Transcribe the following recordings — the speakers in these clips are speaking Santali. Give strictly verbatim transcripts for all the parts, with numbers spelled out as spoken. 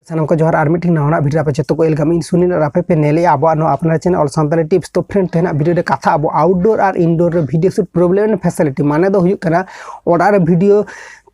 ᱥᱟᱱᱟᱢ ᱠᱚ ᱡᱚᱦᱟᱨ, ᱟᱨ ᱢᱤᱫᱴᱮᱱ ᱱᱟᱣᱟᱱᱟᱜ ᱵᱷᱤᱰᱤᱭᱳ ᱨᱮ ᱟᱯᱮ ᱡᱚᱛᱚ ᱠᱚ ᱣᱮᱞᱠᱟᱢ᱾ ᱤᱧ ᱥᱩᱱᱤᱞ ᱟᱨ ᱟᱯᱮ ᱯᱮ ᱧᱮᱞᱮᱜᱼᱟ ᱟᱵᱚᱣᱟᱜ ᱱᱚᱣᱟ ᱟᱯᱱᱟᱨ ᱪᱮᱱᱮᱞ ᱚᱞ ᱥᱟᱱᱛᱟᱲᱤ ᱴᱤᱯᱥ᱾ ᱛᱚ ᱯᱷᱨᱮᱱᱰ, ᱛᱮᱦᱮᱧᱟᱜ ᱵᱷᱤᱰᱤᱭᱳ ᱨᱮ ᱠᱟᱛᱷᱟ ᱟᱵᱚ ᱟᱣᱩᱴᱰᱳᱨ ᱟᱨ ᱤᱱᱰᱳᱨ ᱨᱮ video shoot problem and facility, ᱢᱟᱱᱮ ᱫᱚ ᱦᱩᱭᱩᱜ ᱠᱟᱱᱟ ᱚᱲᱟᱜ ᱨᱮ ᱵᱷᱤᱰᱤᱭᱳ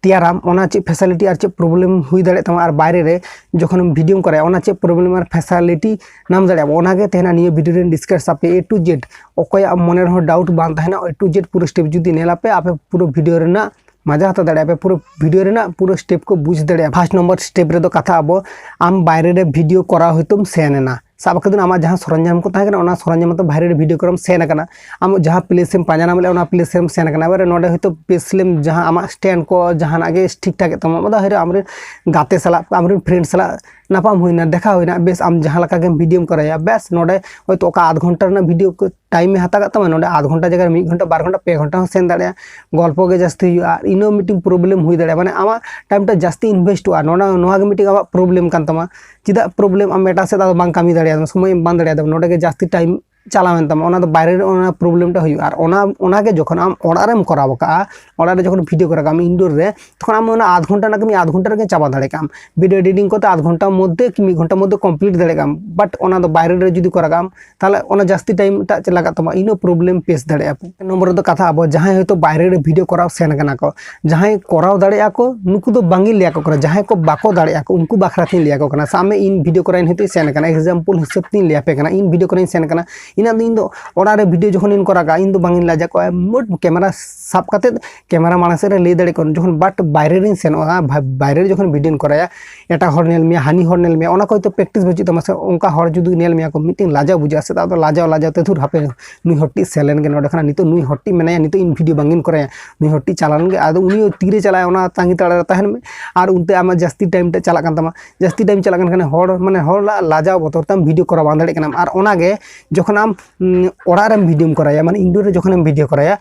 ᱛᱮᱭᱟᱨᱟᱢ, ᱚᱱᱟ ᱪᱮᱫ ᱯᱷᱮᱥᱤᱞᱤᱴᱤ ᱟᱨ ᱪᱮᱫ ᱯᱨᱚᱵᱞᱮᱢ ᱦᱩᱭ ᱫᱟᱲᱮᱭᱟᱜ ᱛᱟᱢᱟ, ᱟᱨ ᱵᱟᱭᱨᱮ ᱨᱮ ᱡᱚᱠᱷᱚᱱ ᱵᱷᱤᱰᱤᱭᱳᱢ ᱠᱚᱨᱟᱣᱟ ᱚᱱᱟ ᱪᱮᱫ ᱯᱨᱚᱵᱞᱮᱢ ᱟᱨ ᱯᱷᱮᱥᱤᱞᱤᱴᱤ ᱧᱟᱢ ᱫᱟᱲᱮᱭᱟᱜᱼᱟ, ᱚᱱᱟᱜᱮ ᱛᱮᱦᱮᱧᱟᱜ ᱱᱤᱭᱟᱹ ᱵᱷᱤᱰᱤᱭᱳ ᱨᱮᱧ ᱰᱤᱥᱠᱟᱥ ᱟᱯᱮ ᱮ ᱴᱩ ᱡᱮᱰ᱾ ᱚᱠᱚᱭᱟᱜ ᱢᱚᱱᱮ ᱨᱮᱦᱚᱸ ᱰᱟᱣᱩᱴ ᱵᱟᱝ ᱛᱟᱦᱮᱱᱟ, ᱮ ᱴᱩ ᱡᱮᱰ ᱯᱩᱨᱟᱹ ᱥᱴᱮᱯ ᱡᱩᱫᱤ ᱧᱮᱞ ᱟᱯᱮ, ᱟᱯᱮ ᱯᱩᱨᱟᱹ ᱵᱷᱤᱰᱤᱭᱳ ᱨᱮᱱᱟᱜ ᱢᱟᱡᱟ ᱦᱟᱛᱟᱣ ᱫᱟᱲᱮᱭᱟᱜᱼᱟ ᱯᱮ, ᱯᱩᱨᱟᱹ ᱵᱷᱤᱰᱤᱭᱳ ᱨᱮᱱᱟᱜ ᱯᱩᱨᱟᱹ ᱥᱴᱮᱯ ᱠᱚ ᱵᱩᱡᱽ ᱫᱟᱲᱮᱭᱟᱜᱼᱟ᱾ ᱯᱷᱟᱥᱴ ᱱᱚᱢᱵᱚᱨ ᱥᱴᱮᱯ ᱨᱮᱫᱚ ᱠᱟᱛᱷᱟ ᱟᱵᱚ, ᱟᱢ ᱵᱟᱭᱨᱮ ᱨᱮ ᱵᱷᱤᱰᱤᱭᱳ ᱠᱚᱨᱟᱣ ᱦᱚᱭᱛᱳᱢ ᱥᱮᱱ ᱮᱱᱟ, ᱥᱟᱵ ᱠᱟᱜ ᱫᱤᱱ ᱟᱢᱟᱜ ᱡᱟᱦᱟᱸ ᱥᱚᱨᱚᱧᱡᱟᱢ ᱠᱚ ᱛᱟᱦᱮᱸ ᱠᱟᱱᱟ, ᱚᱱᱟ ᱥᱚᱨᱚᱧᱡᱟᱢ ᱟᱛᱮ ᱵᱟᱭᱨᱮ ᱨᱮ ᱵᱷᱤᱰᱤᱭᱳ ᱠᱚᱨᱟᱣ ᱥᱮᱱ ᱟᱠᱟᱱᱟ, ᱟᱢ ᱡᱟᱦᱟᱸ ᱯᱞᱮᱥ ᱮᱢ ᱯᱟᱸᱡᱟ ᱧᱟᱢ ᱞᱮᱫᱼᱟ, ᱚᱱᱟ ᱯᱞᱮᱥ ᱨᱮᱢ ᱥᱮᱱ ᱟᱠᱟᱱᱟ᱾ ᱮᱵᱟᱨᱮ ᱱᱚᱰᱮ ᱦᱚᱭᱛᱳ ᱯᱮᱥᱞᱮᱢ ᱡᱟᱦᱟᱸ ᱟᱢᱟᱜ ᱥᱴᱮᱱᱰ ᱠᱚ ᱡᱟᱦᱟᱱᱟᱜ ᱜᱮ ᱴᱷᱤᱠ ᱴᱷᱟᱠ ᱮᱫ ᱛᱟᱢᱟ, ᱚᱱᱟ ᱫᱚ ᱦᱚᱭᱛᱳ ᱟᱢᱨᱮᱱ ᱜᱟᱛᱮ ᱥᱟᱞᱟᱜ, ᱟᱢᱨᱮᱱ ᱯᱷᱨᱮᱱᱰ ᱥᱟᱞᱟᱜ ᱧᱟᱯᱟᱢ ᱦᱩᱭᱱᱟ, ᱫᱮᱠᱷᱟ ᱦᱩᱭᱱᱟ, ᱵᱮᱥ ᱟᱢ ᱡᱟᱦᱟᱸ ᱞᱮᱠᱟ ᱜᱮᱢ ᱵᱷᱤᱰᱤᱭᱳᱢ ᱠᱚᱨᱟᱣᱟ, ᱵᱮᱥ ᱱᱚᱰᱮ ᱦᱚᱭᱛᱳ ᱚᱠᱟ ᱟᱫᱷ ᱜᱷᱚᱱᱴᱟ ᱨᱮᱱᱟᱜ ᱵᱷᱤᱰᱤᱭᱳ ᱠᱚ ᱴᱟᱭᱤᱢ ᱮ ᱦᱟᱛᱟᱣ ᱠᱟᱜ ᱛᱟᱢᱟ, ᱱᱚᱰᱮ ᱟᱫᱷ ᱜᱷᱚᱱᱴᱟ ᱡᱟᱭᱜᱟ ᱨᱮ ᱢᱤᱫ ᱜᱷᱚᱱᱴᱟ, ᱵᱟᱨ ᱜᱷᱚᱱᱴᱟ, ᱯᱮ ᱜᱷᱚᱱᱴᱟ ᱦᱚᱸ ᱥᱮᱱ ᱫᱟᱲᱮᱭᱟᱜᱼᱟ, ᱜᱚᱞᱯᱚ ᱜᱮ ᱡᱟᱹᱥᱛᱤ ᱦᱩᱭᱩᱜᱼᱟ, ᱟᱨ ᱤᱱᱟᱹ ᱢᱤᱫᱴᱤᱝ ᱯᱨᱚᱵᱞᱮᱢ ᱦᱩᱭ ᱫᱟᱲᱮᱭᱟᱜᱼᱟ᱾ ᱢᱟᱱᱮ ᱟᱢᱟᱜ ᱴᱟᱭᱤᱢ ᱴᱟ ᱡᱟᱹᱥᱛᱤ ᱤᱱᱵᱷᱮᱥᱴᱚᱜᱼᱟ, ᱱᱚᱰᱮ ᱱᱚᱣᱟ ᱜᱮ ᱢᱤᱫᱴᱤᱝ ᱟᱢᱟᱜ ᱯᱨᱚᱵᱞᱮᱢ ᱠᱟᱱ ᱛᱟᱢᱟ᱾ ᱪᱮᱫᱟᱜ ᱯᱨᱚᱵᱞᱮᱢ? ᱟᱢ ᱮᱴᱟᱜ ᱥᱮᱫ ᱟᱫᱚ ᱵᱟᱝ ᱠᱟᱹᱢᱤ ᱫᱟᱲᱮᱭᱟᱜᱼᱟ, ᱥᱚᱢᱚᱭ ᱮᱢ ᱵᱟᱝ ᱫᱟᱲᱮᱭᱟᱜᱼᱟ, ᱱᱚᱰᱮ ᱜᱮ ᱡᱟᱹᱥᱛᱤ ᱴᱟᱭᱤᱢ ᱪᱟᱞᱟᱣᱮᱱ ᱛᱟᱢᱟ, ᱚᱱᱟ ᱫᱚ ᱵᱟᱭᱨᱮ ᱨᱮ ᱚᱱᱟ ᱯᱨᱚᱵᱞᱮᱢ ᱴᱟ ᱦᱩᱭᱩᱜᱼᱟ᱾ ᱟᱨ ᱚᱱᱟ ᱚᱱᱟᱜᱮ ᱡᱚᱠᱷᱚᱱ ᱟᱢ ᱚᱲᱟᱜ ᱨᱮᱢ ᱠᱚᱨᱟᱣ ᱠᱟᱜᱼᱟ, ᱚᱲᱟᱜ ᱨᱮ ᱡᱚᱠᱷᱚᱱ ᱵᱷᱤᱰᱤᱭᱳ ᱠᱚᱨᱟᱣ ᱠᱟᱜ ᱟᱢ ᱤᱱᱰᱳᱨ ᱨᱮ, ᱛᱚᱠᱷᱚᱱ ᱟᱢ ᱚᱱᱟ ᱟᱫᱷ ᱜᱷᱚᱱᱴᱟ ᱨᱮᱱᱟᱜ ᱠᱟᱹᱢᱤ ᱟᱫᱷ ᱜᱷᱚᱱᱴᱟ ᱨᱮᱜᱮ ᱪᱟᱵᱟ ᱫᱟᱲᱮ ᱠᱟᱜ ᱟᱢ, ᱵᱷᱤᱰᱤᱭᱳ ᱮᱰᱤᱴᱤᱝ ᱠᱚᱛᱮ ᱟᱫᱷ ᱜᱷᱚᱱᱴᱟ ᱢᱚᱫᱽᱫᱷᱮ ᱠᱤ ᱢᱤᱫ ᱜᱷᱚᱱᱴᱟ ᱢᱚᱫᱽᱫᱷᱮ ᱠᱚᱢᱯᱞᱤᱴ ᱫᱟᱲᱮ ᱠᱟᱜ ᱟᱢ᱾ ᱵᱟᱴ ᱚᱱᱟ ᱫᱚ ᱵᱟᱭᱨᱮ ᱨᱮ ᱡᱩᱫᱤ ᱠᱚᱨᱟᱣ ᱠᱟᱜ ᱟᱢ, ᱛᱟᱦᱚᱞᱮ ᱚᱱᱟ ᱡᱟᱹᱥᱛᱤ ᱴᱟᱭᱤᱢ ᱴᱟᱜ ᱪᱮᱫ ᱞᱟᱜᱟᱜ ᱛᱟᱢᱟ, ᱤᱱᱟᱹ ᱯᱨᱚᱵᱞᱮᱢ ᱯᱷᱮᱥ ᱫᱟᱲᱮᱭᱟᱜᱼᱟ ᱯᱮ᱾ ᱱᱚᱢᱵᱚᱨ ᱨᱮᱫᱚ ᱠᱟᱛᱷᱟ ᱟᱵᱚ ᱡᱟᱦᱟᱸᱭ ᱦᱚᱭᱛᱳ ᱵᱟᱭᱨᱮ ᱨᱮ ᱵᱷᱤᱰᱤᱭᱳ ᱠᱚᱨᱟᱣ ᱥᱮᱱ ᱠᱟᱱᱟ ᱠᱚ, ᱡᱟᱦᱟᱸᱭ ᱠᱚᱨᱟᱣ ᱫᱟᱲᱮᱭᱟᱜᱼᱟ ᱠᱚ, ᱱᱩᱠᱩ ᱫᱚ ᱵᱟᱝ ᱤᱧ ᱞᱟᱹᱭ ᱟᱠᱚ ᱠᱟᱱᱟ, ᱡᱟᱦᱟᱸᱭ ᱠᱚ ᱵᱟᱠᱚ ᱫᱟᱲᱮᱭᱟᱜᱼᱟ ᱠᱚ, ᱩᱱᱠᱩ ᱵᱟᱠᱷᱨᱟ ᱛᱤᱧ ᱞᱟᱹᱭ ᱟᱠᱚ ᱠᱟᱱᱟ᱾ ᱥᱟᱵ ᱢᱮ ᱤᱧ ᱵᱷᱤᱰᱤᱭᱳ ᱠᱚᱨᱟᱣ ᱤᱧ ᱦᱚᱭᱛᱳ ᱥᱮᱱ ᱠᱟᱱᱟ, ᱮᱠᱡᱟᱢᱯᱚᱞ ᱦᱤᱥᱟᱹᱵ ᱛᱤᱧ ᱞᱟᱹᱭ ᱟᱯᱮ ᱠᱟᱱᱟ, ᱤᱧ ᱵᱷᱤᱰᱤᱭᱳ ᱠᱚᱨᱟᱣ ᱤᱧ ᱥᱮᱱ ᱠᱟᱱᱟ, ᱤᱱᱟᱹ ᱫᱚ ᱤᱧ ᱫᱚ ᱚᱲᱟᱜ ᱨᱮ ᱵᱷᱤᱰᱤᱭᱳ ᱡᱚᱠᱷᱚᱱ ᱤᱧ ᱠᱚᱨᱟᱣ ᱠᱟᱜᱼᱟ, ᱤᱧ ᱫᱚ ᱵᱟᱝ ᱤᱧ ᱞᱟᱡᱟ ᱠᱚᱜᱼᱟ, ᱢᱩᱴ ᱠᱮᱢᱮᱨᱟ ᱥᱟᱵ ᱠᱟᱛᱮᱫ ᱠᱮᱢᱮᱨᱟ ᱢᱟᱲᱟᱝ ᱥᱮᱫ ᱨᱮ ᱞᱟᱹᱭ ᱫᱟᱲᱮ ᱠᱚᱣᱟ᱾ ᱡᱚᱠᱷᱚᱱ ᱵᱟᱴ ᱵᱟᱭᱨᱮ ᱨᱤᱧ ᱥᱮᱱᱚᱜᱼᱟ, ᱵᱷᱟ-, ᱵᱟᱭᱨᱮ ᱨᱮ ᱡᱚᱠᱷᱚᱱ ᱵᱷᱤᱰᱤᱭᱳᱧ ᱠᱚᱨᱟᱣᱟ, ᱮᱴᱟᱜ ᱦᱚᱲ ᱧᱮᱞ ᱢᱮᱭᱟ, ᱦᱟᱹᱱᱤ ᱦᱚᱲ ᱧᱮᱞ ᱢᱮᱭᱟ, ᱚᱱᱟ ᱠᱚ ᱦᱚᱭᱛᱳ ᱯᱨᱮᱠᱴᱤᱥ ᱵᱟᱹᱪᱩᱜ ᱛᱟᱢᱟ ᱥᱮ, ᱚᱱᱠᱟ ᱦᱚᱲ ᱡᱩᱫᱤ ᱧᱮᱞ ᱢᱮᱭᱟ ᱠᱚ, ᱢᱤᱫᱴᱮᱱ ᱞᱟᱡᱟᱣ ᱵᱩᱡᱷᱟᱹᱜᱼᱟ ᱥᱮ, ᱟᱫᱚ ᱞᱟᱡᱟᱣ ᱞᱟᱡᱟᱣ ᱛᱮ ᱫᱷᱩᱨ ᱦᱟᱯᱮ ᱱᱩᱭ ᱦᱚᱲ ᱴᱤᱡ ᱥᱮᱞᱮᱱ ᱜᱮ ᱱᱚᱰᱮ ᱠᱷᱚᱱᱟᱜ, ᱱᱤᱛᱚᱜ ᱱᱩᱭ ᱦᱚᱲ ᱴᱤᱡ ᱢᱮᱱᱟᱭᱟ, ᱱᱤᱛᱚᱜ ᱤᱧ ᱵᱷᱤᱰᱤᱭᱳ ᱵᱟᱝ ᱤᱧ ᱠᱚᱨᱟᱣᱟ, ᱱᱩᱭ ᱦᱚᱲ ᱴᱤᱡ ᱪᱟᱞᱟᱣ ᱞᱮᱱ ᱜᱮ, ᱟᱫᱚ ᱩᱱᱤ ᱛᱤᱨᱮ ᱪᱟᱞᱟᱜᱼᱟ ᱚᱱᱟ ᱛᱟᱺᱜᱤ ᱛᱟᱲᱟᱜ ᱨᱮ ᱛᱟᱦᱮᱱ ᱢᱮ᱾ ᱟᱨ ᱚᱱᱛᱮ ᱟᱢᱟᱜ ᱡᱟᱹᱥᱛᱤ ᱴᱟᱭᱤᱢ ᱴᱟᱜ ᱪᱟᱞᱟᱜ ᱠᱟᱱ ᱛᱟᱢᱟ, ᱡᱟᱹᱥᱛᱤ ᱴᱟᱭᱤᱢ ᱪᱟᱞᱟᱜ ᱠᱟᱱ ᱠᱷᱟᱱ ᱦᱚᱲ, ᱢᱟᱱᱮ ᱦᱚᱲ ᱞᱟᱡᱟᱣ ᱵᱚᱛᱚᱨ ᱛᱮ ᱟᱢ ᱵᱷᱤᱰᱤᱭᱳ ᱠᱚᱨᱟᱣ ᱵᱟᱝ ᱫᱟᱲᱮᱭᱟᱜ ᱠᱟᱱᱟᱢ᱾ ᱟᱨ ᱚᱱᱟᱜᱮ ᱡᱚᱠᱷᱚᱱ ᱟᱢ, ᱩᱸ, ᱚᱲᱟᱜ ᱨᱮᱢ ᱵᱷᱤᱰᱤᱭᱳᱢ ᱠᱚᱨᱟᱣᱟ, ᱢᱟᱱᱮ ᱤᱱᱰᱳᱨ ᱨᱮ ᱡᱚᱠᱷᱚᱱᱮᱢ ᱵᱷᱤᱰᱤᱭᱳ ᱠᱚᱨᱟᱣᱟ,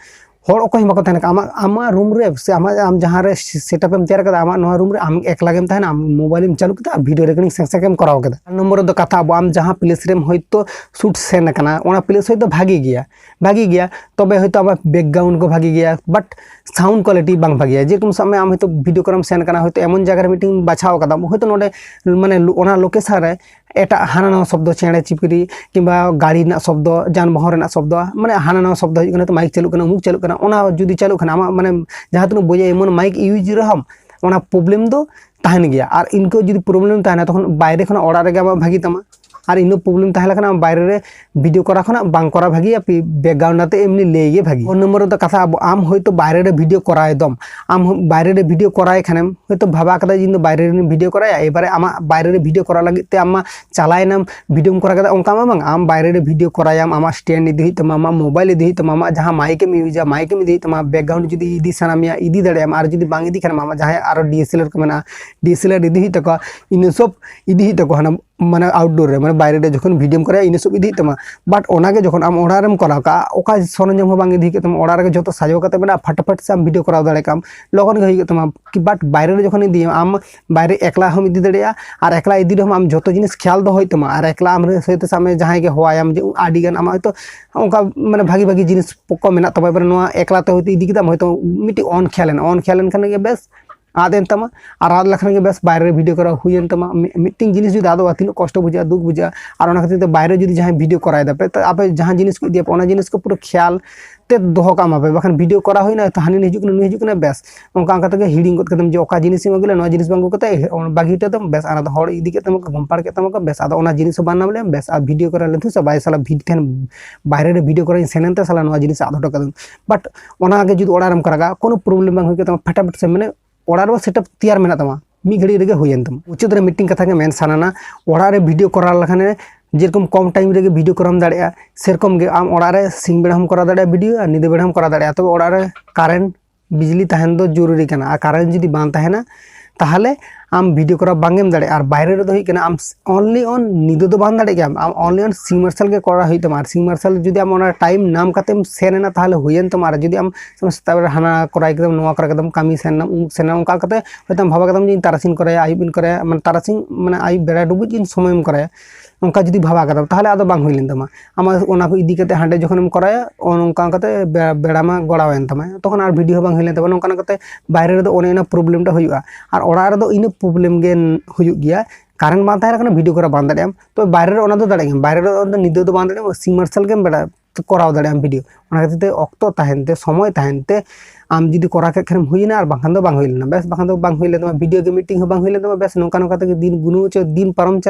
ᱦᱚᱲ ᱚᱠᱚᱭ ᱦᱚᱸ ᱵᱟᱠᱚ ᱛᱟᱦᱮᱱᱟ᱾ ᱟᱢᱟᱜ, ᱟᱢᱟᱜ ᱨᱩᱢ ᱨᱮ ᱥᱮ ᱟᱢᱟᱜ, ᱟᱢ ᱡᱟᱦᱟᱸ ᱨᱮ ᱥᱮᱴᱟᱯ ᱮᱢ ᱛᱮᱭᱟᱨ ᱠᱟᱫᱟ, ᱟᱢᱟᱜ ᱱᱚᱣᱟ ᱨᱩᱢ ᱨᱮ ᱟᱢ ᱮᱠᱞᱟ ᱜᱮᱢ ᱛᱟᱦᱮᱱᱟ, ᱟᱢ ᱢᱳᱵᱟᱭᱤᱞ ᱮᱢ ᱪᱟᱹᱞᱩ ᱠᱮᱫᱟ ᱟᱨ ᱵᱷᱤᱰᱤᱭᱳ ᱨᱮᱠᱚᱨᱰᱤᱝ ᱥᱮᱸᱠ ᱥᱮᱸᱠ ᱮᱢ ᱠᱚᱨᱟᱣ ᱠᱮᱫᱟ᱾ ᱟᱨ ᱱᱚᱢᱵᱚᱨ ᱨᱮᱫᱚ ᱠᱟᱛᱷᱟ, ᱟᱵᱚ ᱟᱢ ᱡᱟᱦᱟᱸ ᱯᱞᱮᱥ ᱨᱮᱢ ᱦᱚᱭᱛᱳ ᱥᱩᱴ ᱥᱮᱱ ᱟᱠᱟᱱᱟ, ᱚᱱᱟ ᱯᱞᱮᱥ ᱦᱚᱭᱛᱳ ᱵᱷᱟᱜᱮ ᱜᱮᱭᱟ, ᱵᱷᱟᱜᱮ ᱜᱮᱭᱟ, ᱛᱚᱵᱮ ᱦᱚᱭᱛᱳ ᱟᱢᱟᱜ ᱵᱮᱠᱜᱨᱟᱣᱩᱱᱰ ᱠᱚ ᱵᱷᱟᱜᱮ ᱜᱮᱭᱟ, ᱵᱟᱴ ᱥᱟᱣᱩᱱᱰ ᱠᱳᱣᱟᱞᱤᱴᱤ ᱵᱟᱝ ᱵᱷᱟᱜᱮᱭᱟ᱾ ᱡᱮᱨᱚᱠᱚᱢ ᱥᱟᱵ ᱢᱮ, ᱟᱢ ᱦᱚᱭᱛᱳ ᱵᱷᱤᱰᱤᱭᱳ ᱠᱚᱨᱟᱣ ᱮᱢ ᱥᱮᱱ ᱟᱠᱟᱱᱟ, ᱦᱚᱭᱛᱳ ᱮᱢᱚᱱ ᱡᱟᱭᱜᱟ ᱨᱮ ᱢᱤᱴᱤᱝ ᱵᱟᱪᱷᱟᱣ ᱠᱟᱫᱟᱢ, ᱦᱚᱭᱛᱳ ᱱᱚᱰᱮ ᱢᱟᱱᱮ ᱚᱱᱟ ᱞᱳᱠᱮᱥᱚᱱ ᱨᱮ ᱮᱴᱟᱜ ᱦᱟᱱᱟ ᱱᱟᱣᱟ ᱥᱚᱵᱫᱚ, ᱪᱮᱬᱮ ᱪᱤᱯᱨᱤ ᱠᱤᱝᱵᱟ ᱜᱟᱹᱲᱤ ᱨᱮᱱᱟᱜ ᱥᱚᱵᱫᱚ, ᱡᱟᱱᱵᱟᱦᱚᱱ ᱨᱮᱱᱟᱜ ᱥᱚᱵᱫᱚ, ᱢᱟᱱᱮ ᱦᱟᱱᱟ ᱱᱟᱣᱟ ᱥᱚᱵᱫᱚ ᱦᱤᱡᱩᱜ ᱠᱟᱱᱟ, ᱦᱚᱭᱛᱳ ᱢᱟᱭᱤᱠ ᱪᱟᱹᱞᱩᱜ ᱠᱟᱱᱟ, ᱩᱢᱩᱠ ᱪᱟᱹᱞᱩᱜ ᱠᱟᱱᱟ, ᱚᱱᱟ ᱡᱩᱫᱤ ᱪᱟᱹᱞᱩᱜ ᱠᱷᱟᱱ ᱟᱢᱟᱜ ᱢᱟᱱᱮ ᱡᱟᱦᱟᱸ ᱛᱤᱱᱟᱹᱜ ᱵᱚᱡᱮ ᱮᱢᱚᱱ ᱢᱟᱭᱤᱠ ᱤᱭᱩᱡᱽ ᱨᱮᱦᱚᱸ ᱚᱱᱟ ᱯᱨᱚᱵᱞᱮᱢ ᱫᱚ ᱛᱟᱦᱮᱱ ᱜᱮᱭᱟ᱾ ᱟᱨ ᱤᱱᱠᱟᱹ ᱡᱩᱫᱤ ᱯᱨᱚᱵᱞᱮᱢ ᱛᱟᱦᱮᱱᱟ, ᱛᱚᱠᱷᱚᱱ ᱵᱟᱭᱨᱮ ᱠᱷᱚᱱᱟᱜ ᱚᱲᱟᱜ ᱨᱮᱜᱮ ᱟᱢᱟᱜ ᱵᱷᱟᱹᱜᱤ ᱛᱟᱢᱟ᱾ ᱟᱨ ᱤᱱᱟᱹ ᱯᱨᱚᱵᱞᱮᱢ ᱛᱟᱦᱮᱸ ᱞᱮᱠᱷᱟᱱ ᱟᱢ ᱵᱟᱭᱨᱮ ᱨᱮ ᱵᱷᱤᱰᱤᱭᱳ ᱠᱚᱨᱟᱣ ᱠᱷᱚᱱᱟᱜ ᱵᱟᱝ ᱠᱚᱨᱟᱣ ᱵᱷᱟᱹᱜᱤᱭᱟ, ᱵᱮᱠᱜᱨᱟᱣᱩᱱᱰ ᱟᱛᱮ ᱮᱢᱱᱤ ᱞᱟᱹᱭ ᱜᱮ ᱵᱷᱟᱹᱜᱤ᱾ ᱯᱷᱳᱱ ᱱᱚᱢᱵᱚᱨ ᱨᱮᱫᱚ ᱠᱟᱛᱷᱟ, ᱟᱵᱚ, ᱟᱢ ᱦᱚᱭᱛᱳ ᱵᱟᱭᱨᱮ ᱨᱮ ᱵᱷᱤᱰᱤᱭᱳ ᱠᱚᱨᱟᱣ ᱫᱚᱢ, ᱟᱢ ᱦᱚ-, ᱵᱟᱭᱨᱮ ᱨᱮ ᱵᱷᱤᱰᱤᱭᱳ ᱠᱚᱨᱟᱣ ᱠᱷᱟᱱᱮᱢ ᱦᱚᱭᱛᱳ ᱵᱷᱟᱵᱟ ᱠᱟᱫᱟ ᱡᱮ ᱤᱧ ᱫᱚ ᱵᱟᱭᱨᱮ ᱨᱮ ᱵᱷᱤᱰᱤᱭᱳ ᱠᱚᱨᱟᱣᱟ, ᱮᱵᱟᱨᱮ ᱟᱢᱟᱜ ᱵᱟᱭᱨᱮ ᱨᱮ ᱵᱷᱤᱰᱤᱭᱳ ᱠᱚᱨᱟᱣ ᱞᱟᱹᱜᱤᱫ ᱛᱮ ᱟᱢ ᱢᱟ ᱪᱟᱞᱟᱣ ᱮᱱᱟᱢ, ᱵᱷᱤᱰᱤᱭᱳᱢ ᱠᱚᱨᱟᱣ ᱠᱮᱫᱟ, ᱚᱱᱠᱟ ᱢᱟ ᱵᱟᱝ, ᱟᱢ ᱵᱟᱭᱨᱮ ᱨᱮ ᱵᱷᱤᱰᱤᱭᱳ ᱠᱚᱨᱟᱣᱟᱢ, ᱟᱢᱟᱜ ᱥᱴᱮᱱᱰ ᱤᱫᱤ ᱦᱩᱭᱩᱜ ᱛᱟᱢᱟ, ᱟᱢᱟᱜ ᱢᱳᱵᱟᱭᱤᱞ ᱤᱫᱤ ᱦᱩᱭᱩᱜ ᱛᱟᱢᱟ, ᱟᱢᱟᱜ ᱡᱟᱦᱟᱸ ᱢᱟᱭᱤᱠ ᱮᱢ ᱤᱭᱩᱡᱟ, ᱢᱟᱭᱤᱠ ᱮᱢ ᱤᱫᱤ ᱦᱩᱭᱩᱜ ᱛᱟᱢᱟ, ᱵᱮᱠᱜᱨᱟᱣᱩᱱᱰ ᱡᱩᱫᱤ ᱤᱫᱤ ᱥᱟᱱᱟ ᱢᱮᱭᱟ, ᱤᱫᱤ ᱫᱟᱲᱮᱭᱟᱜ ᱟᱢ, ᱟᱨ ᱡᱩᱫᱤ ᱵᱟᱝ ᱤᱫᱤ ᱠᱷᱟᱱ ᱟᱢᱟᱜ ᱡᱟᱦᱟᱸᱭ ᱟᱨᱚ ᱰᱤ ᱮᱥ ᱮᱞ ᱟᱨ ᱠᱚ ᱢᱮᱱᱟᱜᱼᱟ, ᱰᱤ ᱮᱥ ᱮᱞ ᱟᱨ ᱤᱫᱤ ᱦᱩᱭᱩᱜ ᱛᱟᱠᱚᱣᱟ, ᱤᱱᱟᱹ ᱥᱚᱵ ᱤᱫᱤ ᱦᱩᱭᱩᱜ ᱛᱟᱠᱚᱣᱟ ᱦᱟᱱᱟ, ᱢᱟᱱᱮ ᱟᱣᱩᱴᱰᱳᱨ ᱨᱮ, ᱢᱟᱱᱮ ᱵᱟᱭᱨᱮ ᱨᱮ ᱡᱚᱠᱷᱚᱱ ᱵᱷᱤᱰᱤᱭᱳᱢ ᱠᱚᱨᱟᱣᱟ, ᱤᱱᱟᱹ ᱥᱚᱵ ᱤᱫᱤ ᱦᱩᱭᱩᱜ ᱛᱟᱢᱟ᱾ ᱵᱟᱴ ᱚᱱᱟᱜᱮ ᱡᱚᱠᱷᱚᱱ ᱟᱢ ᱚᱲᱟᱜ ᱨᱮᱢ ᱠᱚᱨᱟᱣ ᱠᱟᱜᱼᱟ, ᱚᱠᱟ ᱥᱚᱨᱚᱧᱡᱟᱢ ᱦᱚᱸ ᱵᱟᱝ ᱤᱫᱤ ᱦᱩᱭᱩᱜ ᱛᱟᱢᱟ, ᱚᱲᱟᱜ ᱨᱮᱜᱮ ᱡᱚᱛᱚ ᱥᱟᱡᱟᱣ ᱠᱟᱛᱮ ᱢᱮᱱᱟᱜᱼᱟ, ᱯᱷᱟᱴᱟᱯᱷᱟᱴ ᱥᱮ ᱟᱢ ᱵᱷᱤᱰᱤᱭᱳ ᱠᱚᱨᱟᱣ ᱫᱟᱲᱮ ᱠᱟᱜ ᱟᱢ, ᱞᱚᱜᱚᱱ ᱜᱮ ᱦᱩᱭᱩᱜ ᱛᱟᱢᱟ᱾ ᱠᱤ ᱵᱟᱴ ᱵᱟᱭᱨᱮ ᱨᱮ ᱡᱚᱠᱷᱚᱱ ᱤᱫᱤᱭᱟᱢ, ᱟᱢ ᱵᱟᱭᱨᱮ ᱮᱠᱞᱟ ᱦᱚᱸᱢ ᱤᱫᱤ ᱫᱟᱲᱮᱭᱟᱜᱼᱟ, ᱟᱨ ᱮᱠᱞᱟ ᱤᱫᱤ ᱨᱮᱦᱚᱸ ᱟᱢ ᱡᱚᱛᱚ ᱡᱤᱱᱤᱥ ᱠᱷᱮᱭᱟᱞ ᱫᱚᱦᱚ ᱦᱩᱭᱩᱜ ᱛᱟᱢᱟ᱾ ᱟᱨ ᱮᱠᱞᱟ ᱟᱢ ᱨᱮᱱ ᱥᱟᱶᱛᱮ ᱥᱟᱵ ᱢᱮ ᱡᱟᱦᱟᱸᱭ ᱜᱮ ᱦᱚᱦᱚᱣᱟᱭᱟᱢ, ᱡᱮ ᱟᱹᱰᱤ ᱜᱟᱱ ᱟᱢᱟᱜ ᱦᱚᱭᱛᱳ ᱚᱱᱠᱟ ᱢᱟᱱᱮ ᱵᱷᱟᱜᱤ ᱵᱷᱟᱜᱤ ᱡᱤᱱᱤᱥ ᱠᱚ ᱢᱮᱱᱟᱜ ᱛᱟᱢᱟ, ᱮᱵᱟᱨᱮ ᱱᱚᱣᱟ ᱮᱠᱞᱟ ᱛᱮ ᱦᱚᱭᱛᱳ ᱤᱫᱤ ᱠᱮᱫᱟᱢ, ᱦᱚᱭᱛᱳ ᱢᱤᱫᱴᱤᱡ ᱚᱱ ᱠᱷᱮᱭᱟᱞ ᱮᱱᱟ, ᱚᱱ ᱠᱷᱮᱭᱟᱞ ᱮᱱ ᱠᱷᱟᱱ ᱜᱮ ᱵᱮᱥ, ᱟᱫ ᱮᱱ ᱛᱟᱢᱟ᱾ ᱟᱨ ᱟᱫ ᱞᱮᱠᱷᱟᱱ ᱜᱮ ᱵᱮᱥ, ᱵᱟᱭᱨᱮ ᱨᱮ ᱵᱷᱤᱰᱤᱭᱳ ᱠᱚᱨᱟᱣ ᱦᱩᱭᱮᱱ ᱛᱟᱢᱟ᱾ ᱢᱤ-, ᱢᱤᱫᱴᱮᱱ ᱡᱤᱱᱤᱥ ᱡᱩᱫᱤ ᱟᱫᱚᱜᱼᱟ, ᱛᱤᱱᱟᱹᱜ ᱠᱚᱥᱴᱚ ᱵᱩᱡᱷᱟᱹᱜᱼᱟ, ᱫᱩᱠ ᱵᱩᱡᱷᱟᱹᱜᱼᱟ᱾ ᱟᱨ ᱚᱱᱟ ᱠᱷᱟᱹᱛᱤᱨ ᱛᱮ ᱵᱟᱭᱨᱮ ᱡᱩᱫᱤ ᱡᱟᱦᱟᱸᱭ ᱵᱷᱤᱰᱤᱭᱳ ᱠᱚᱨᱟᱣ ᱫᱟᱯᱮ, ᱛᱚ ᱟᱯᱮ ᱡᱟᱦᱟᱸ ᱡᱤᱱᱤᱥ ᱠᱚ ᱤᱫᱤᱭᱟᱯᱮ, ᱚᱱᱟ ᱡᱤᱱᱤᱥ ᱠᱚ ᱯᱩᱨᱟᱹ ᱠᱷᱮᱭᱟᱞ ᱛᱮ ᱫᱚᱦᱚ ᱠᱟᱜ ᱢᱟᱯᱮ, ᱵᱟᱠᱷᱟᱱ ᱵᱷᱤᱰᱤᱭᱳ ᱠᱚᱨᱟᱣ ᱦᱩᱭᱱᱟ, ᱛᱚ ᱦᱟᱹᱱᱤ ᱦᱤᱡᱩᱜ ᱠᱟᱱᱟ, ᱱᱩᱭ ᱦᱤᱡᱩᱜ ᱠᱟᱱᱟ, ᱵᱮᱥ, ᱚᱱᱠᱟ ᱚᱱᱠᱟ ᱛᱮᱜᱮ ᱦᱤᱲᱤᱧ ᱜᱚᱫ ᱠᱟᱫᱟᱢ ᱡᱮ ᱚᱠᱟ ᱡᱤᱱᱤᱥ ᱮᱢ ᱟᱹᱜᱩ ᱞᱮᱫᱟ, ᱱᱚᱣᱟ ᱡᱤᱱᱤᱥ ᱵᱟᱝ ᱟᱹᱜᱩ ᱠᱟᱛᱮ ᱵᱟᱹᱜᱤ ᱦᱚᱴᱚ ᱠᱟᱫᱟᱢ, ᱵᱮᱥ, ᱟᱨ ᱟᱫᱚ ᱦᱚᱲ ᱤᱫᱤ ᱠᱮᱫ ᱛᱟᱢᱟ ᱠᱚ, ᱜᱚᱢᱯᱟᱲ ᱠᱮᱫ ᱛᱟᱢᱟ ᱠᱚ, ᱵᱮᱥ, ᱟᱫᱚ ᱚᱱᱟ ᱡᱤᱱᱤᱥ ᱦᱚᱸ ᱵᱟᱝ ᱧᱟᱢ ᱞᱮᱭᱟ, ᱵᱮᱥ, ᱟᱨ ᱵᱷᱤᱰᱤᱭᱳ ᱠᱚᱨᱟᱣ ᱞᱮᱱ ᱛᱟᱦᱮᱸ ᱥᱮ ᱵᱟᱭ ᱥᱟᱞᱟ ᱵᱷᱤᱰ ᱛᱟᱦᱮᱱ, ᱵᱟᱭᱨᱮ ᱨᱮ ᱵᱷᱤᱰᱤᱭᱳ ᱠᱚᱨᱟᱣ ᱤᱧ ᱥᱮᱱ ᱮᱱ ᱛᱮ ᱥᱟᱞᱟ ᱱᱚᱣᱟ ᱡᱤᱱᱤᱥ ᱟᱫ ᱦᱚᱴᱚ ᱠᱟᱫᱟᱹᱧ᱾ ᱵᱟᱴ ᱚᱱᱟ ᱜᱮ ᱡᱩᱫᱤ ᱚᱲᱟᱜ ᱨᱮᱢ ᱠᱚᱨᱟᱣᱟ, ᱠᱳᱱᱳ ᱯᱨᱚᱵᱞᱮᱢ ᱵᱟᱝ ᱦᱩᱭ ᱠᱚᱜ ᱛᱟᱢᱟ, ᱯᱷᱟᱴᱟᱯᱷᱟᱴ ᱥᱮ ᱢᱟᱱᱮ ᱚᱲᱟᱜ ᱨᱮ ᱥᱮᱴᱟᱯ ᱛᱮᱭᱟᱨ ᱢᱮᱱᱟᱜ ᱛᱟᱢᱟ, ᱢᱤᱫ ᱜᱷᱟᱹᱲᱤᱡ ᱨᱮᱜᱮ ᱦᱩᱭᱮᱱ ᱛᱟᱢᱟ᱾ ᱢᱩᱪᱟᱹᱫ ᱨᱮ ᱢᱤᱫᱴᱮᱱ ᱠᱟᱛᱷᱟ ᱜᱮ ᱢᱮᱱ ᱥᱟᱱᱟᱱᱟ, ᱚᱲᱟᱜ ᱨᱮ ᱵᱷᱤᱰᱤᱭᱳ ᱠᱚᱨᱟᱣ ᱞᱮᱠᱷᱟᱱ ᱡᱮᱨᱚᱠᱚᱢ ᱠᱚᱢ ᱴᱟᱭᱤᱢ ᱨᱮᱜᱮ ᱵᱷᱤᱰᱤᱭᱳ ᱠᱚᱨᱟᱣ ᱮᱢ ᱫᱟᱲᱮᱭᱟᱜᱼᱟ, ᱥᱮᱨᱚᱠᱚᱢ ᱜᱮ ᱟᱢ ᱚᱲᱟᱜ ᱨᱮ ᱥᱤᱧ ᱵᱮᱲᱟ ᱦᱚᱸᱢ ᱠᱚᱨᱟᱣ ᱫᱟᱲᱮᱭᱟᱜᱼᱟ ᱵᱷᱤᱰᱤᱭᱳ, ᱟᱨ ᱧᱤᱫᱟᱹ ᱵᱮᱲᱟ ᱦᱚᱸᱢ ᱠᱚᱨᱟᱣ ᱫᱟᱲᱮᱭᱟᱜᱼᱟ᱾ ᱛᱚᱵᱮ ᱚᱲᱟᱜ ᱨᱮ ᱠᱟᱨᱮᱱᱴ ᱵᱤᱡᱽᱞᱤ ᱛᱟᱦᱮᱱ ᱫᱚ ᱡᱚᱨᱩᱨᱤ ᱠᱟᱱᱟ, ᱟᱨ ᱠᱟᱨᱮᱱᱴ ᱡᱩᱫᱤ ᱵᱟᱝ ᱛᱟᱦᱮᱱᱟ, ᱛᱟᱦᱚᱞᱮ ᱟᱢ ᱵᱷᱤᱰᱤᱭᱳ ᱠᱚᱨᱟᱣ ᱵᱟᱝ ᱮᱢ ᱫᱟᱲᱮᱭᱟᱜᱼᱟ᱾ ᱟᱨ ᱵᱟᱭᱨᱮ ᱨᱮᱫᱚ ᱦᱩᱭᱩᱜ ᱠᱟᱱᱟ ᱟᱢ only on ᱧᱤᱫᱟᱹ ᱫᱚ ᱵᱟᱝ ᱫᱟᱲᱮᱭᱟᱜ ᱜᱮᱭᱟᱢ, ᱟᱢ only on ᱥᱤᱧ ᱢᱟᱨᱥᱟᱞ ᱜᱮ ᱠᱚᱨᱟᱣ ᱦᱩᱭᱩᱜ ᱛᱟᱢᱟ᱾ ᱟᱨ ᱥᱤᱧ ᱢᱟᱨᱥᱟᱞ ᱡᱩᱫᱤ ᱟᱢ ᱚᱱᱟ ᱴᱟᱭᱤᱢ ᱧᱟᱢ ᱠᱟᱛᱮᱢ ᱥᱮᱱ ᱮᱱᱟ ᱛᱟᱦᱚᱞᱮ ᱦᱩᱭᱮᱱ ᱛᱟᱢᱟ᱾ ᱟᱨ ᱡᱩᱫᱤ ᱟᱢ ᱥᱮᱛᱟᱜ ᱵᱮᱲᱟ ᱦᱟᱱᱟ ᱠᱚᱨᱟᱣ ᱠᱮᱫᱟᱢ, ᱱᱚᱣᱟ ᱠᱚᱨᱟᱣ ᱠᱮᱫᱟᱢ, ᱠᱟᱹᱢᱤ ᱥᱮᱱ ᱮᱱᱟᱢ, ᱩᱢᱩᱠ ᱥᱮᱱ ᱮᱱᱟᱢ, ᱚᱱᱠᱟ ᱠᱟᱛᱮ ᱦᱚᱭᱛᱳ ᱟᱢ ᱵᱷᱟᱵᱟ ᱠᱮᱫᱟᱢ ᱡᱮ ᱤᱧ ᱛᱟᱨᱟᱥᱤᱧ ᱠᱚᱨᱟᱭᱟ, ᱟᱹᱭᱩᱵ ᱤᱧ ᱠᱚᱨᱟᱭᱟ, ᱢᱟᱱᱮ ᱛᱟᱨᱟᱥᱤᱧ ᱢᱟᱱᱮ ᱟᱹᱭᱩᱵ ᱵᱮᱲᱟ ᱰᱩᱵᱩᱡ ᱤᱧ ᱥᱚᱢᱚᱭᱮᱢ ᱠᱚᱨᱟᱭᱟ, ᱚᱱᱠᱟ ᱡᱩᱫᱤ ᱵᱷᱟᱵᱟ ᱠᱟᱫᱟᱢ ᱛᱟᱦᱚᱞᱮ ᱟᱫᱚ ᱵᱟᱝ ᱦᱩᱭ ᱞᱮᱱ ᱛᱟᱢᱟ᱾ ᱟᱢᱟᱜ ᱚᱱᱟ ᱠᱚ ᱤᱫᱤ ᱠᱟᱛᱮ ᱦᱟᱸᱰᱮ ᱡᱚᱠᱷᱚᱱᱮᱢ ᱠᱚᱨᱟᱭᱟ ᱚᱱ-, ᱚᱱᱠᱟ ᱠᱟᱛᱮ ᱵᱮ-, ᱵᱮᱲᱟ ᱢᱟ ᱜᱚᱲᱟᱣᱮᱱ ᱛᱟᱢᱟ, ᱛᱚᱠᱷᱚᱱ ᱟᱨ ᱵᱷᱤᱰᱤᱭᱳ ᱦᱚᱸ ᱵᱟᱝ ᱦᱩᱭ ᱞᱮᱱ ᱛᱟᱢᱟ᱾ ᱱᱚᱝᱠᱟ ᱱᱚᱝᱠᱟ ᱠᱟᱛᱮ ᱵᱟᱭᱨᱮ ᱨᱮᱫᱚ ᱚᱱᱮ ᱚᱱᱟ ᱯᱨᱚᱵᱞᱮᱢ ᱴᱟ ᱦᱩᱭᱩᱜᱼᱟ᱾ ᱟᱨ ᱚᱲᱟᱜ ᱨᱮᱫᱚ ᱤᱱᱟᱹ ᱯᱨᱚᱵᱞᱮᱢ ᱜᱮ ᱦᱩᱭᱩᱜ ᱜᱮᱭᱟ, ᱠᱟᱨᱮᱱᱴ ᱵᱟᱝ ᱛᱟᱦᱮᱸ ᱞᱮᱠᱷᱟᱱ ᱵᱷᱤᱰᱤᱭᱳ ᱠᱚᱨᱟᱣ ᱵᱟᱝ ᱫᱟᱲᱮᱭᱟᱜᱼᱟᱢ᱾ ᱛᱚ ᱵᱟᱭᱨᱮ ᱨᱮ ᱚᱱᱟ ᱫᱚ ᱫᱟᱲᱮᱭᱟᱜ ᱜᱮᱭᱟᱢ, ᱵᱟᱭᱨᱮ ᱨᱮ ᱚᱱᱟ ᱫᱚ ᱧᱤᱫᱟᱹ ᱫᱚ ᱵᱟᱝ ᱫᱟᱲᱮᱭᱟᱜᱼᱟᱢ, ᱥᱤᱧ ᱢᱟᱨᱥᱟᱞ ᱜᱮᱢ ᱵᱮᱲᱟ ᱠᱚᱨᱟᱣ ᱫᱟᱲᱮᱭᱟᱜᱼᱟᱢ ᱵᱷᱤᱰᱤᱭᱳ᱾ ᱚᱱᱟ ᱠᱷᱟᱹᱛᱤᱨ ᱛᱮ ᱚᱠᱛᱚ ᱛᱟᱦᱮᱱ ᱛᱮ, ᱥᱚᱢᱚᱭ ᱛᱟᱦᱮᱱ ᱛᱮ ᱟᱢ ᱡᱩᱫᱤ ᱠᱚᱨᱟᱣ ᱠᱮᱫ ᱠᱷᱟᱱᱮᱢ ᱦᱩᱭᱮᱱᱟ, ᱟᱨ ᱵᱟᱝᱠᱷᱟᱱ ᱫᱚ ᱵᱟᱝ ᱦᱩᱭ ᱞᱮᱱᱟ᱾ ᱵᱮᱥ, ᱵᱟᱝᱠᱷᱟᱱ ᱫᱚ ᱵᱟᱝ ᱦᱩᱭ ᱞᱮᱱ ᱛᱟᱢᱟ, ᱵᱷᱤᱰᱤᱭᱳ ᱜᱮ ᱢᱤᱫᱴᱤᱝ ᱦᱚᱸ ᱵᱟᱝ ᱦᱩᱭ ᱞᱮᱱ ᱛᱟᱢᱟ᱾ ᱵᱮᱥ, ᱱᱚᱝᱠᱟ ᱱᱚᱝᱠᱟ ᱛᱮᱜᱮ ᱫᱤᱱ ᱜᱩᱱᱟᱹᱣ ᱪᱚ ᱫᱤᱱ ᱯᱟᱨᱚᱢ ᱪᱟᱞᱟᱜᱼᱟ᱾